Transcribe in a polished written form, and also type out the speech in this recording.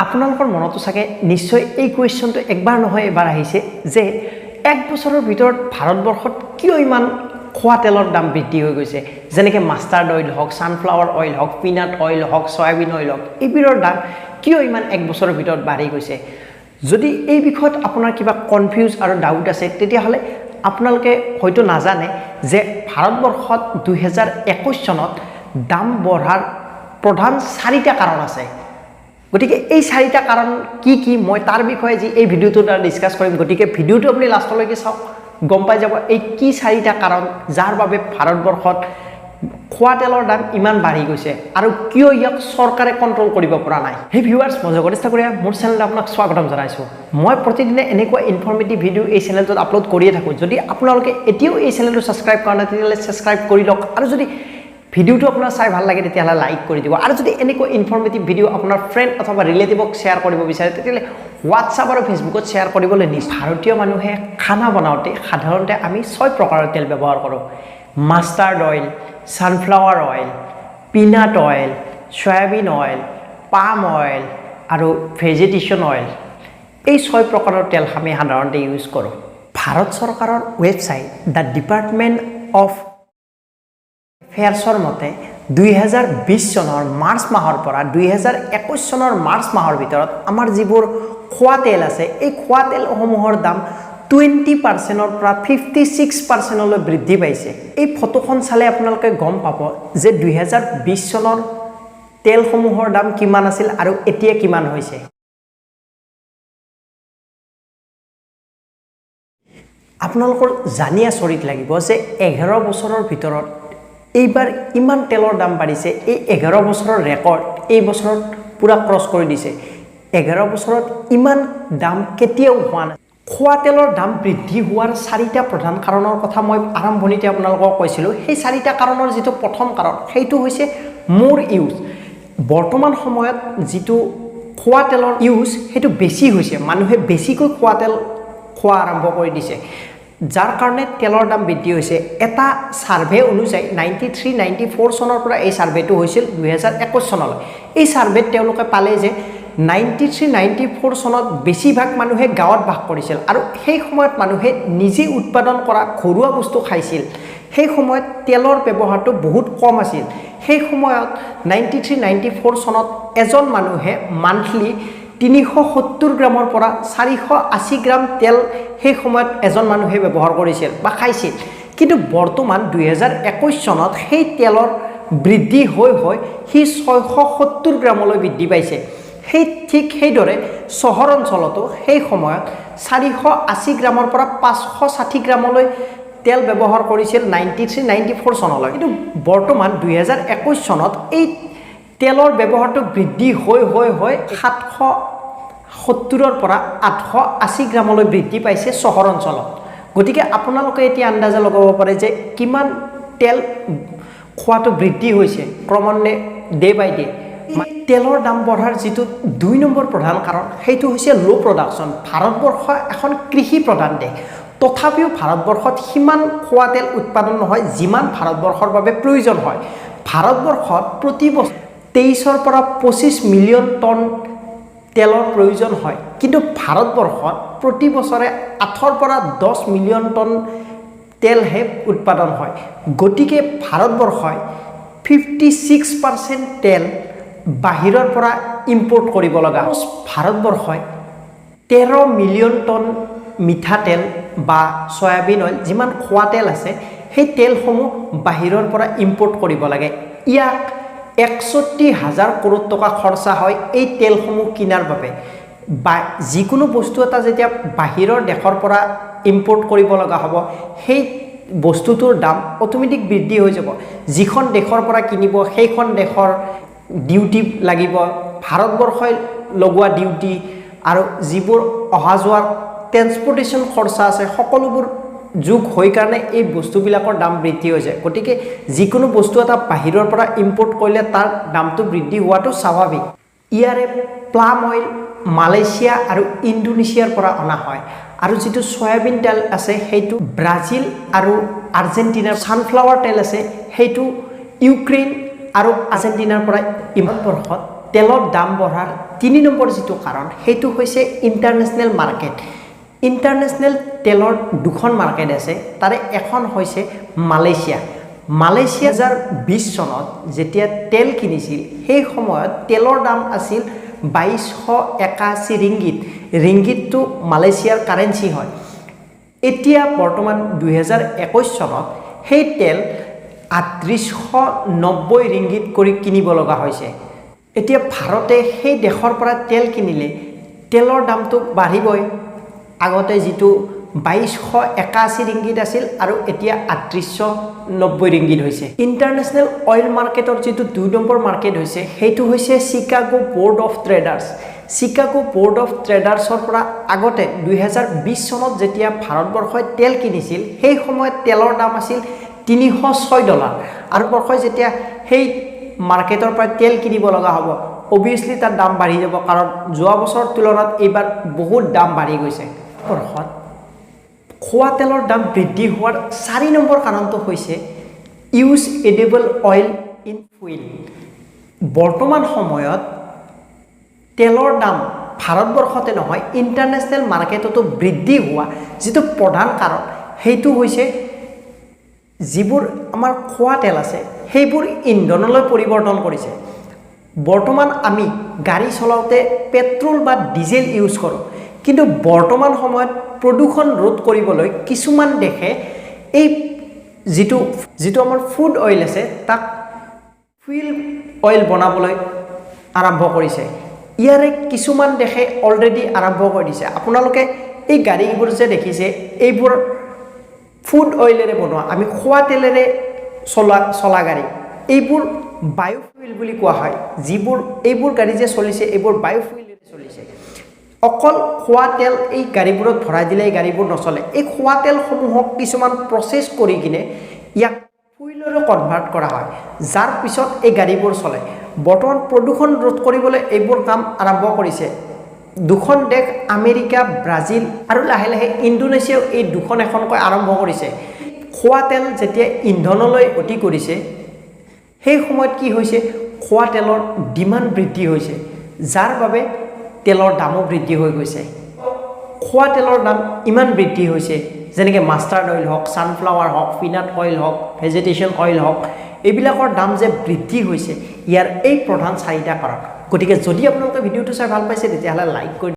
আপোনালোকৰ মনতো চাগে নিশ্চয় এই কুৱেশ্যনটো একবাৰ নহয় এবাৰ আহিছে যে এক বছৰৰ ভিতৰত ভাৰতবৰ্ষত কিয় ইমান খোৱা তেলৰ দাম বৃদ্ধি হৈ গৈছে। যেনেকৈ মাষ্টাৰ্ড অইল হওক, ছানফ্লাৱাৰ অইল হওক, পিনাট অইল হওক, চয়াবিন অইল হওক, এইবোৰৰ দাম কিয় ইমান এক বছৰৰ ভিতৰত বাঢ়ি গৈছে? যদি এই বিষয়ত আপোনাৰ কিবা কনফিউজ আৰু ডাউট আছে, তেতিয়াহ'লে আপোনালোকে হয়তো নাজানে যে ভাৰতবৰ্ষত 2021 চনত দাম বঢ়াৰ প্ৰধান চাৰিটা কাৰণ আছে। গতিকে এই চাৰিটা কাৰণ কি কি, মই তাৰ বিষয়ে যি এই ভিডিঅ'টোৰ দ্বাৰা ডিছকাছ কৰিম। গতিকে ভিডিঅ'টো আপুনি লাষ্টলৈকে চাওক, গম পাই যাব এই কি চাৰিটা কাৰণ যাৰ বাবে ভাৰতবৰ্ষত খোৱা তেলৰ দাম ইমান বাঢ়ি গৈছে আৰু কিয় ইয়াক চৰকাৰে কণ্ট্ৰল কৰিব পৰা নাই। সেই ভিউৱাৰ্ছ, মই জগদীশ ঠাকুৰীয়া, মোৰ চেনেলত আপোনাক স্বাগতম জনাইছোঁ। মই প্ৰতিদিনে এনেকুৱা ইনফৰ্মেটিভ ভিডিঅ' এই চেনেলটোত আপলোড কৰিয়ে থাকোঁ। যদি আপোনালোকে এতিয়াও এই চেনেলটো ছাবস্ক্ৰাইব কৰা নাই, তেতিয়াহ'লে ছাবস্ক্ৰাইব কৰি লওক আৰু যদি ভিডিঅ'টো আপোনাৰ চাই ভাল লাগে, তেতিয়াহ'লে লাইক কৰি দিব। আৰু যদি এনেকুৱা ইনফৰ্মেটিভ ভিডিঅ' আপোনাৰ ফ্ৰেণ্ড অথবা ৰিলেটিভক শ্বেয়াৰ কৰিব বিচাৰে, তেতিয়াহ'লে হোৱাটছআপ আৰু ফেচবুকত শ্বেয়াৰ কৰিবলৈ নিশ্চয়। ভাৰতীয় মানুহে খানা বনাওঁতে সাধাৰণতে আমি ছয় প্ৰকাৰৰ তেল ব্যৱহাৰ কৰোঁ: mustard oil, sunflower oil, peanut oil, soybean oil, palm oil আৰু ভেজিটেশ্যন অইল। এই ছয় প্ৰকাৰৰ তেল আমি সাধাৰণতে ইউজ কৰোঁ। ভাৰত চৰকাৰৰ ৱেবছাইট the department of এফেয়াৰ্ছৰ মতে 2020 চনৰ মাৰ্চ মাহৰ পৰা 2021 চনৰ মাৰ্চ মাহৰ ভিতৰত আমাৰ যিবোৰ খোৱা তেল আছে, এই খোৱা তেলসমূহৰ দাম 20%ৰ পৰা 56%লৈ বৃদ্ধি পাইছে। এই ফটোখন চালে আপোনালোকে গম পাব যে 2020 চনৰ তেলসমূহৰ দাম কিমান আছিল আৰু এতিয়া কিমান হৈছে। আপোনালোকৰ জানি আচৰিত লাগিব যে 11 বছৰৰ ভিতৰত এইবাৰ ইমান তেলৰ দাম বাঢ়িছে। এই 11 বছৰৰ ৰেকৰ্ড এই বছৰত পূৰা ক্ৰছ কৰি দিছে। 11 বছৰত ইমান দাম কেতিয়াও হোৱা নাই। খোৱা তেলৰ দাম বৃদ্ধি হোৱাৰ চাৰিটা প্ৰধান কাৰণৰ কথা মই আৰম্ভণিতে আপোনালোকক কৈছিলোঁ। সেই চাৰিটা কাৰণৰ যিটো প্ৰথম কাৰণ, সেইটো হৈছে মোৰ ইউজ। বৰ্তমান সময়ত যিটো খোৱা তেলৰ ইউজ, সেইটো বেছি হৈছে। মানুহে বেছিকৈ খোৱা তেল খোৱা আৰম্ভ কৰি দিছে, যাৰ কাৰণে তেলৰ দাম বৃদ্ধি হৈছে। এটা ছাৰ্ভে অনুযায়ী 93-94 চনৰ পৰা এই ছাৰ্ভেটো হৈছিল 2021 চনলৈ। এই ছাৰ্ভেত তেওঁলোকে পালে যে 93-94 চনত বেছিভাগ মানুহে গাঁৱত বাস কৰিছিল আৰু সেই সময়ত মানুহে নিজে উৎপাদন কৰা ঘৰুৱা বস্তু খাইছিল। সেই সময়ত তেলৰ ব্যৱহাৰটো বহুত কম আছিল। সেই সময়ত 93-94 চনত এজন মানুহে মান্থলি 370 গ্ৰামৰ পৰা 480 গ্ৰাম তেল সেই সময়ত এজন মানুহে ব্যৱহাৰ কৰিছিল বা খাইছিল। কিন্তু বৰ্তমান 2021 চনত সেই তেলৰ বৃদ্ধি হৈ হৈ সি 670 গ্ৰামলৈ বৃদ্ধি পাইছে। ঠিক সেইদৰে চহৰ অঞ্চলতো সেই সময়ত 480 গ্ৰামৰ পৰা 560 গ্ৰামলৈ তেল ব্যৱহাৰ কৰিছিল 93-94 চনলৈ। কিন্তু বৰ্তমান 2021 চনত এই তেলৰ ব্যৱহাৰটো বৃদ্ধি হৈ হৈ হৈ 770ৰ পৰা 880 গ্ৰামলৈ বৃদ্ধি পাইছে চহৰ অঞ্চলত। গতিকে আপোনালোকে এতিয়া আন্দাজা লগাব পাৰে যে কিমান তেল খোৱাটো বৃদ্ধি হৈছে ক্ৰমান্বয়ে ডে বাই ডে। তেলৰ দাম বঢ়াৰ যিটো দুই নম্বৰ প্ৰধান কাৰণ, সেইটো হৈছে ল' প্ৰডাকশ্যন। ভাৰতবৰ্ষ এখন কৃষি প্ৰধান দেশ, তথাপিও ভাৰতবৰ্ষত সিমান খোৱা তেল উৎপাদন নহয় যিমান ভাৰতবৰ্ষৰ বাবে প্ৰয়োজন হয়। ভাৰতবৰ্ষত প্ৰতি বছৰ 23ৰ পৰা 25 মিলিয়ন টন তেলৰ প্ৰয়োজন হয়, কিন্তু ভাৰতবৰ্ষত প্ৰতি বছৰে 8ৰ পৰা 10 মিলিয়ন টন তেলহে উৎপাদন হয়। গতিকে ভাৰতবৰ্ষই 56% তেল বাহিৰৰ পৰা ইম্পৰ্ট কৰিব লগা। ভাৰতবৰ্ষই 13 মিলিয়ন টন মিঠাতেল বা চয়াবিন অইল, যিমান খোৱা তেল আছে, সেই তেলসমূহ বাহিৰৰ পৰা ইম্পৰ্ট কৰিব লাগে। ইয়াক 61 হাজাৰ কৰোৰ টকা খৰচা হয় এই তেলসমূহ কিনাৰ বাবে। বা যিকোনো বস্তু এটা যেতিয়া বাহিৰৰ দেশৰ পৰা ইম্পৰ্ট কৰিব লগা হ'ব, সেই বস্তুটোৰ দাম অট'মেটিক বৃদ্ধি হৈ যাব। যিখন দেশৰ পৰা কিনিব, সেইখন দেশৰ ডিউটি লাগিব, ভাৰতবৰ্ষই লগোৱা ডিউটি আৰু যিবোৰ অহা যোৱাৰ ট্ৰেন্সপৰ্টেশ্যন খৰচা আছে, সকলোবোৰ যোগ হৈ কাৰণে এই বস্তুবিলাকৰ দাম বৃদ্ধি হৈছে। গতিকে যিকোনো বস্তু এটা বাহিৰৰ পৰা ইম্পৰ্ট কৰিলে তাৰ দামটো বৃদ্ধি হোৱাটো স্বাভাৱিক। ইয়াৰে প্লাম অইল মালয়েছিয়া আৰু ইণ্ডোনেছিয়াৰ পৰা অনা হয় আৰু যিটো চয়াবিন তেল আছে, সেইটো ব্ৰাজিল আৰু আৰ্জেণ্টিনাৰ, ছানফ্লাৱাৰ তেল আছে, সেইটো ইউক্ৰেইন আৰু আৰ্জেণ্টিনাৰ পৰা। ইমান বৰ্ষত তেলৰ দাম বঢ়াৰ 3 নম্বৰ যিটো কাৰণ সেইটো হৈছে ইণ্টাৰনেশ্যনেল মাৰ্কেট। ইণ্টাৰনেশ্যনেল তেলৰ দুখন মাৰ্কেট আছে, তাৰে এখন হৈছে মালয়েছিয়া। মালয়েছিয়া 2020 চনত যেতিয়া তেল কিনিছিল সেই সময়ত তেলৰ দাম আছিল 2281 ৰিংগিত। ৰিংগিতটো মালয়েছিয়াৰ কাৰেঞ্চি হয়। এতিয়া বৰ্তমান 2021 চনত সেই তেল 3890 ৰিংগিত কৰি কিনিব লগা হৈছে। এতিয়া ভাৰতে সেই দেশৰ পৰা তেল কিনিলে তেলৰ দামটো বাঢ়িবই। আগতে যিটো 2281 ৰিংগিত আছিল আৰু এতিয়া 3890 ৰিংগিত হৈছে। ইণ্টাৰনেশ্যনেল অইল মাৰ্কেটৰ যিটো 2 নম্বৰ মাৰ্কেট হৈছে সেইটো হৈছে Chicago board of traders. Chicago board of ট্ৰেডাৰ্ছৰ পৰা আগতে 2020 চনত যেতিয়া ভাৰতবৰ্ষই তেল কিনিছিল সেই সময়ত তেলৰ দাম আছিল $306। আৰু বৰ্ষই যেতিয়া সেই মাৰ্কেটৰ পৰা তেল কিনিব লগা হ'ব অভিয়াছলি তাৰ দাম বাঢ়ি যাব, কাৰণ যোৱা বছৰৰ তুলনাত এইবাৰ বহুত দাম বাঢ়ি গৈছে। বৰ্ষত খোৱা তেলৰ দাম বৃদ্ধি হোৱাৰ 4 নম্বৰ কাৰণটো হৈছে use edible oil in fuel. বৰ্তমান সময়ত তেলৰ দাম ভাৰতবৰ্ষতে নহয় ইণ্টাৰনেশ্যনেল মাৰ্কেটতো বৃদ্ধি হোৱা যিটো প্ৰধান কাৰণ সেইটো হৈছে যিবোৰ আমাৰ খোৱা তেল আছে সেইবোৰ ইন্ধনলৈ পৰিৱৰ্তন কৰিছে। বৰ্তমান আমি গাড়ী চলাওঁতে পেট্ৰল বা ডিজেল ইউজ কৰোঁ, কিন্তু বৰ্তমান সময়ত প্ৰদূষণ ৰোধ কৰিবলৈ কিছুমান দেশে এই যিটো আমাৰ ফুড অইল আছে তাক ফুৱেল অইল বনাবলৈ আৰম্ভ কৰিছে। ইয়াৰে কিছুমান দেশে অলৰেডি আৰম্ভ কৰি দিছে। আপোনালোকে এই গাড়ীবোৰ যে দেখিছে এইবোৰ ফুড অইলেৰে বনোৱা, আমি খোৱা তেলেৰে চলা গাড়ী, এইবোৰ বায়'ফুৱেল বুলি কোৱা হয়। এইবোৰ গাড়ী যে চলিছে এইবোৰ বায়'ফুৱেলেৰে চলিছে। অকল খোৱা তেল এই গাড়ীবোৰত ভৰাই দিলে এই গাড়ীবোৰ নচলে। এই খোৱা তেলসমূহক কিছুমান প্ৰচেছ কৰি কিনে ইয়াক ফুৱেললৈ কনভাৰ্ট কৰা হয়, যাৰ পিছত এই গাড়ীবোৰ চলে। বৰ্তমান প্ৰদূষণ ৰোধ কৰিবলৈ এইবোৰ কাম আৰম্ভ কৰিছে। দুখন দেশ আমেৰিকা, ব্ৰাজিল আৰু লাহে লাহে ইণ্ডোনেছিয়াও এই দুখন এখনকৈ আৰম্ভ কৰিছে। খোৱা তেল যেতিয়া ইন্ধনলৈ গতি কৰিছে সেই সময়ত কি হৈছে, খোৱা তেলৰ ডিমাণ্ড বৃদ্ধি হৈছে, যাৰ বাবে তেলৰ দামো বৃদ্ধি হৈ গৈছে। খোৱা তেলৰ দাম ইমান বৃদ্ধি হৈছে, যেনেকৈ মাষ্টাৰ্ড অইল হওক, ছানফ্লাৱাৰ হওক, পিনাট অইল হওক, ভেজিটেশ্যন অইল হওক, এইবিলাকৰ দাম যে বৃদ্ধি হৈছে ইয়াৰ এই প্ৰধান 4টা কাৰণ। গতিকে যদি আপোনালোকে ভিডিঅ'টো চাই ভাল পাইছে তেতিয়াহ'লে লাইক কৰি